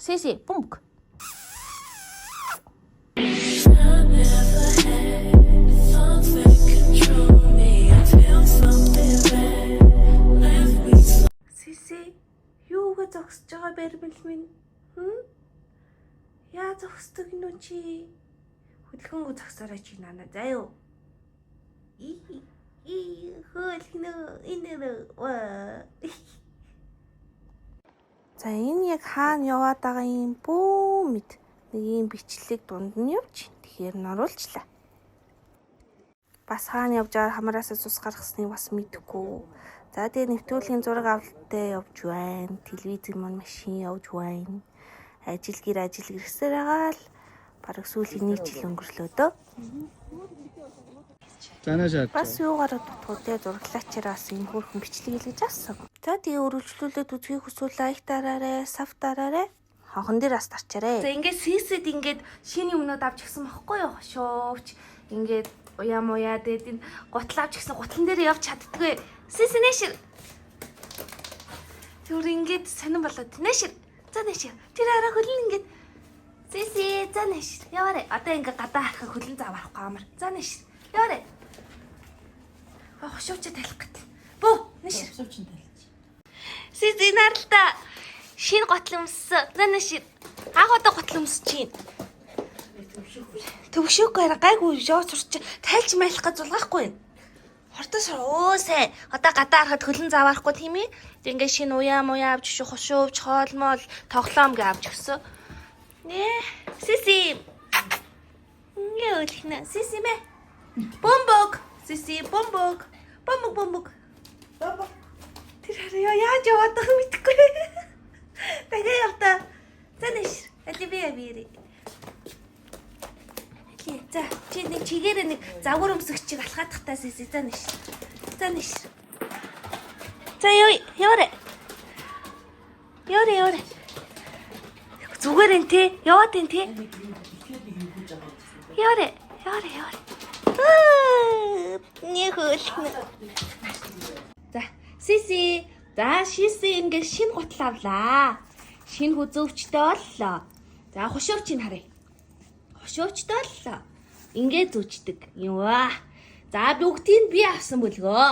Сиси бөмбөг. I never had thoughts that control me. I feel something that left me so. Сиси юуга зогсож байгаа баримл минь? Хм? Яа зогсдог нү чи? Хөдөлгөөнгөө зогсоорой чи нана заа юу? И и хөөлгнө энэ ва. За энэ яг хаана яваад байгаа юм бүү мэд. Нэг юм бичлэг дунд нь явж. Тэгэхээр нь оруулчлаа. Бас хаана явж байгаа хамараасаа цус гаргасныг бас мэдэхгүй. За тэгээ нэвтрүүлгийн зураг авалттай явж байна. Телевизэн маань машин явж байна. Ажил гэр ажил гэрсээр байгаа л бараг сүүлийн нэг жил өнгөрлөө дөө. Занаа Бас юугаараа дутгуу те зураглаачаараа бас ийм хөөрхөн бичлэг илгэж авсан. За тэгээ өргөжлүүлээд үзхийг хүсвэл лайк дараарай, сав дараарай. Хонхон дээр бас дарчаарай. За ингээд сисэд ингээд шинэ юмнууд авч гисэн бохгүй юу? Шуувч ингээд уяа муяа тэгээд энэ гутал авч гисэн гутлан дээр явж чаддгүй. Сиси нэшир. Тэр ингээд сонирн болоод нэшир. За нэшир. Тэр араа хөлн ингээд Сиси за нэшир. Яваарай. Одоо ингээд гадаа харахад хөлн заваарахгүй амар. За нэшир. Яваарай. А хошууча талих гэт. Бөө нэшир. Хошуучин талж. Сиси наралта шинэ гутал өмссөн. За нэшир. Анх удаа гутал өмсөж чинь. Төвшөөгүй арай гайгүй ёо сурч тайлж майлах гэж зулгаахгүй юм. Хортой сур өө сай. Одоо гадаа харахад хөлн заваарахгүй тийм ээ. Тэг ингээ шинэ уяа муяа авч өшөө хошуувч хоолмол тоглоом гэ авч өгсөн. Нэ сиси. Ингээ өлхнө. Сиси мэ. Бомбог. Сиси бомбог. Бомбог бомбог. Бомбог. Тэр хараа яаж яваад байгааг мэдэхгүй. Дахиад явтаа. За нэш. Али би авири. Али за чи нэг чигээрээ нэг загвар өмсөх чиг алхаадах таа сиси за нэш. За нэш. За ёо яваарай. Яваарай яваарай. Зүгээр энэ те яваад энэ те. Яваарай яваарай яваарай. Аа, Нэг хөлнө. За, Сиси. За, Шиси ингээд шинэ гутал авлаа. Шинэ хүзүүвчтэй боллоо. За, хушуувчийг харъя. Хушуувчтай боллоо. Ингээд зүүчдэг юм аа. За, бүгдийг би авсан бүлгөө.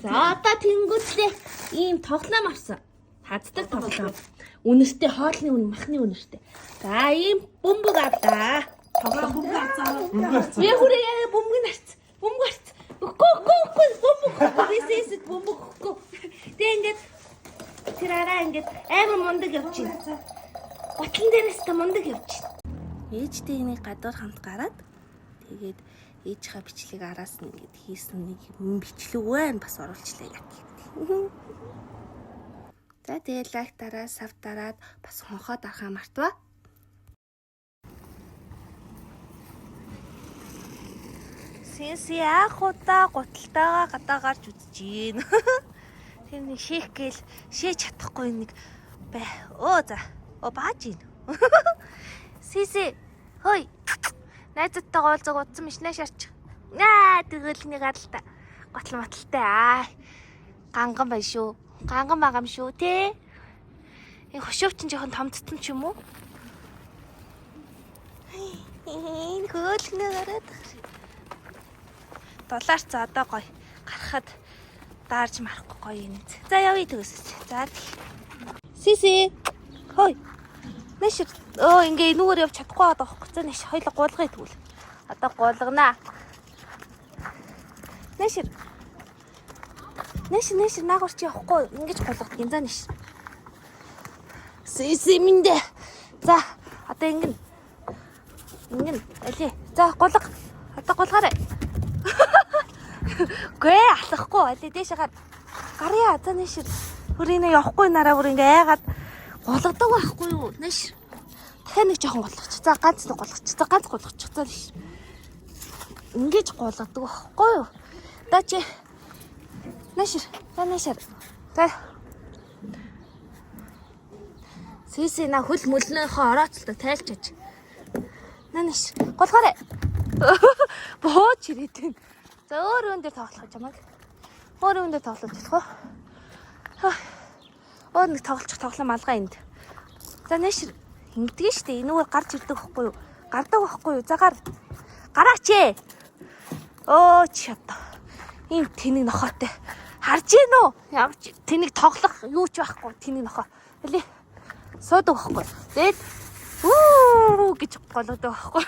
За, одоо тэнгуүтлээ ийм тоглоом авсан. Хаздаг тоглоом. Үнэртэй хоолны үн, махны үнэртэй. За, ийм бөмбөг авлаа. Тоглоом. Бөмбөг авцаа. Би хүрээ яа бөмбөг нь харц. Бөмбөг харц. Үгүй үгүй үгүй бөмбөг үгүй. Бисэсэд бөмбөг үгүй. Тэг ингээд тэр араа ингээд амар мундаг явчихна. Гутлан дээрээс та мундаг явчихна. Ээжтэй нэг гадуур хамт гараад тэгээд ээжийнхаа бичлэг араас нь ингээд хийсэн нэг юм бичлэг байна бас оруулчлаа гэх. За тэгээд лайк дараа, сав дараад бас хонхоо дарахаа мартваа. Синси анх удаа гуталтайгаа гадаа гарч үзэж гин. Тэр нэг шийх гээл шээж чадахгүй нэг бай. Оо за. Оо бааж гин. Сиси хой. Найзуудтайгаа уулзаг утсан биш нэ шарч. Аа тэгвэл нэг аралта. Гутал маталтай аа. Ганган байна шүү. Ганган байгаа юм шүү те. Энэ хошуувчин жоохон томцсон ч юм уу? Энэ хөөлгнө гараад. Доллар за одоо гоё гарахад даарж марахгүй гоё юм. За явъя төгсөж. За тэг. Сиси. Хой. Нэш. Өө ингээ энүүгээр явж чадахгүй байгаа байхгүй. За нэш хоёлоо гуулгая тэгвэл. Одоо гуулганаа. Нэш. Нэш нэш наагур чи явахгүй. Ингэж гулгадаг юм. За нэш. Сиси минь дээ. За одоо ингэн. Ингэн али. За гулга. Одоо гулгаарай. Гүй алахгүй али дээшээ гар. Гарья за нэш. Хүрийнэ явахгүй нараа бүр ингээ айгаад гулгадаг байхгүй юу? Нэш. Дахиад нэг жоохон гулгач. За ганц нэг гулгач. За ганц гулгач. За нэш. Ингэж гулгадаг байхгүй юу? Да чи. Нэш. За нэш. За. Сиси на хөл мөлнөөхөө орооцолтой тайлчаач. На нэш. Гулгаарай. Бооч ирээд байна. За өөр өн дээр тоглох гэж амаг. Өөр өн дээр тоглож болох уу? Ха. Өөр нэг тоглолцох тоглоом алгаа энд. За нэш ингэдэг нь штэ. Энүүгээр гарч ирдэг байхгүй юу? Гардаг байхгүй юу? За гар. Гараач ээ. Өө чи одоо. Ийм тэнэг нохоотой. Харж гин үү? Ямар ч тэнэг тоглох юу ч байхгүй тэнэг нохоо. Хөлий. Суудаг байхгүй. Тэгээд үү гэж голоодог байхгүй.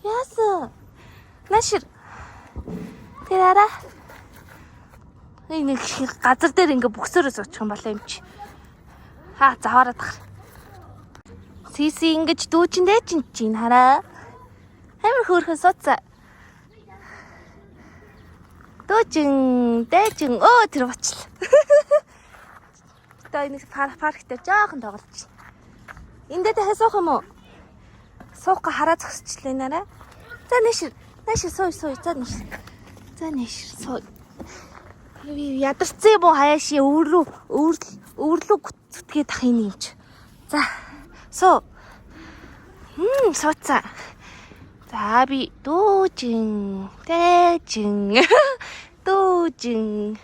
Яасан? Нашир. Тэр араа. Энэ нэг газар дээр ингээ бүксөрөө суучих юм болоо юм чи. Ха заваараад тахар. Сиси ингэж дүүчин дээчин чинь хараа. Амар хөөрхөн сууцаа. Дүүчин дээчин өө тэр бочлаа. Одоо энэ парк дээр жоохон тоглож байна. Энд дээр дахиад суух юм уу? Суухгүй хараа зогсчлээ нараа. За нэшир. Нэшир сууй сууй. За нэшир. За нэшир сууй. Би ядарсан юм уу хаяаши өвөрлөө өвөрлөө зүтгээд ах юм юм чи. За суу. Сууцаа. За би дүүжин дээжин дүүжин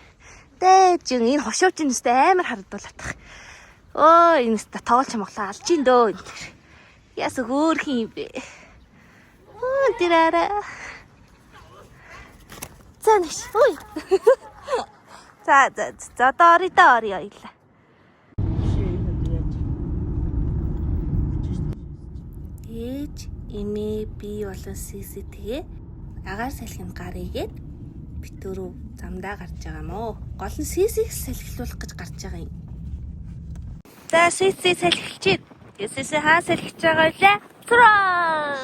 дээжин энэ хошууч нь өстэй амар харагдуулах. Өө энэ өстэй тоглож моглоо алж ин дөө энэ тэр. Яс хөөрхөн юм бэ. Өө тэр араа. За нэш. Ой. За за за одоо орё да орё ойлаа. Ээж, эмээ, би болон Сиси тэгээ агаар салхинд гар игээд битүүрүү замдаа гарч байгаа мó. Гол нь Сисиг салхилуулах гэж гарч байгаа юм. За Сиси салхилчээд. Сиси хаа салхиж байгаа вэ? Цураа.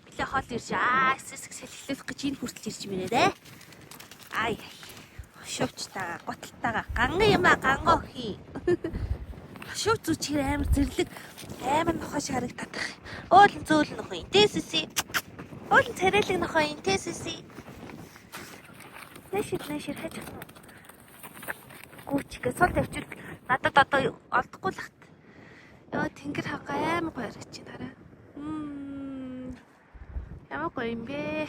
Билээ хол ирж аа Сисиг салхилуулах гэж энэ хүртэл ирж мэрээ дээ. Ай. Хошуучтайгаа, гуталтайгаа ганган юм а гангоо хий. Хошуу зүчгээр амар зэрлэг амар нохоо шиг харагдаад байх. Уул зөөл нохоо юм. Тэсэси. Уул царайлаг нохоо юм. Тэсэси. Нэшир нэшир хаж. Гүчгээ сул тавьчвал надад одоо олдохгүй л хат. Йоо тэнгэр хага амар гоё харагдаж байна хараа. Ямар гоё юм бэ?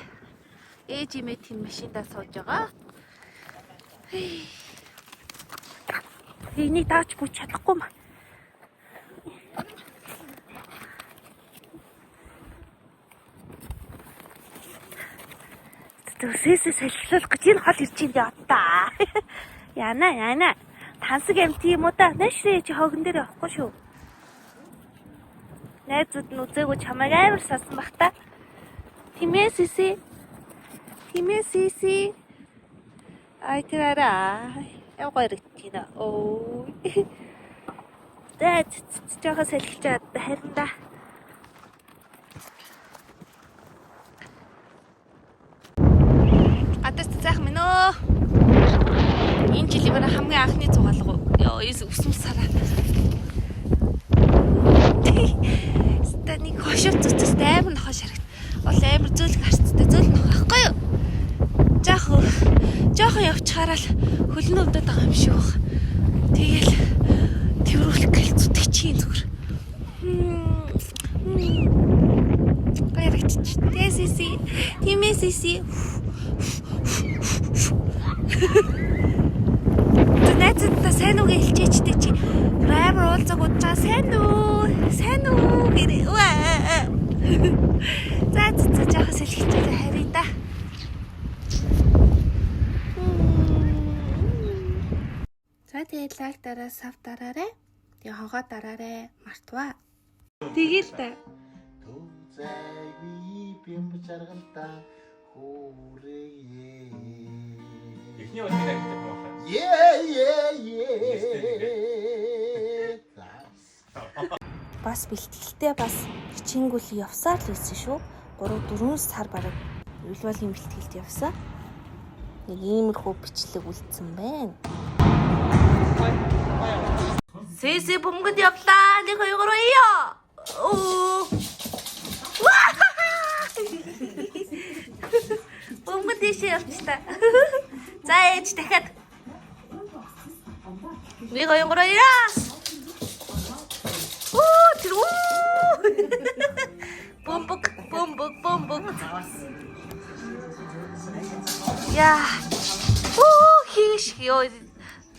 Ээж эмээ тийм машиндаа сууж байгаа. Энийг дааж гүйч чадахгүй маа. Төсөөсөө салхилуулах гэж энэ хол ирж юм одоо. Яна яна. Тансаг амт юм уу да? Нэшрээ чи хогон дээр явахгүй шүү. Найзууд нь үзээгүй чамайг амар сасан бах та. Тийм ээ Сиси. Тийм ээ Сиси. Ай тэр араа. Ямар гоё харагдаж байна. Өө. За жоохон салхилж харин да. Гадаас цайхан минь өө. Энэ жилийн манай хамгийн анхны зугаалга. Йоо, эс өсмөл сараа. Ста нэг хошуу цуцас амар нохоо шарагт. Бол амар зөөлөх харцтай зөөл нохоо байхгүй юу? Жаахан жоохон явчихаараа л хөлн өвдөд байгаа юм шиг баг. Тэгэл тэрвэрлэх гэл зүтгэж чинь зүгээр. Баярагч. Тэсэси. Тимэсэси. Тэ найзуудаа сайн уу гэж хэлчихээчтэй чи амар уулзаг удаж байгаа сайн уу? Сайн уу гэрээ. Үа. За за жоохон сэлхчихээ харъя да. За тэгээд лайк дараа, сав дараарай. Тэгээ хогоо дараарай. Мартваа. Тэгэл та. Төв зайгүй бямб жаргалдаа хүрээе. Эхний удаа агтдаг байх. Е е е. За. Бас бэлтгэлтэй бас хичээнгүйл явсаар л байсан шүү. 3 4 сар бараг уйлвалын бэлтгэлд явсан. Нэг иймэрхүү бичлэг үлдсэн байна. Сэсэ бөмбөгөнд явлаа. 1 2 3 ёо. Оо. Бөмбөгөнд тийшээ явчихлаа. За ээж дахиад. 1 2 3 ёо. Оо тэр үү. Бөмбөг, бөмбөг, бөмбөг. Яа. Оо хийш ёо.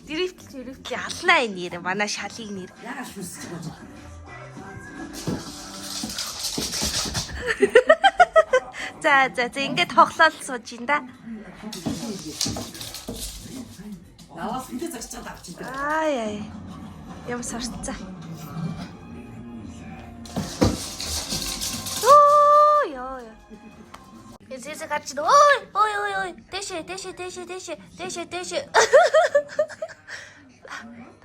Дрифт дрифт алнаа энэ нэр манай шалыг нэр. Яагаад шүсэж байгаа юм? За за за ингээд тоглоол сууж ин да. Наваас хинтээ загчаад авчих юм. Ай ай. Юм сарцаа. Оо ёо ёо. Эзэзэ гарч ир. Ой ой ой ой. Дэшээ дэшээ дэшээ дэшээ дэшээ дэшээ.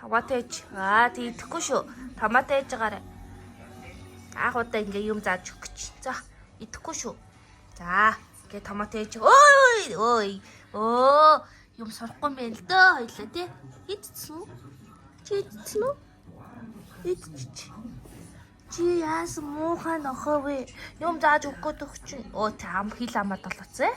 Томато ээж. Аа тэг идэхгүй шүү. Томато ээж гараа. Анх удаа ингээ юм зааж өгөх гэж. За идэхгүй шүү. За ингээ томато ээж. Ой ой ой. Оо юм сурахгүй юм байна л дөө хоёлаа тий. Идсэн үү? Чи идсэн үү? Идчих. Чи яасан муухай нохоо вэ? Юм зааж өгөх гээд өгч чинь. Өө тэ ам хил амаад болооцээ.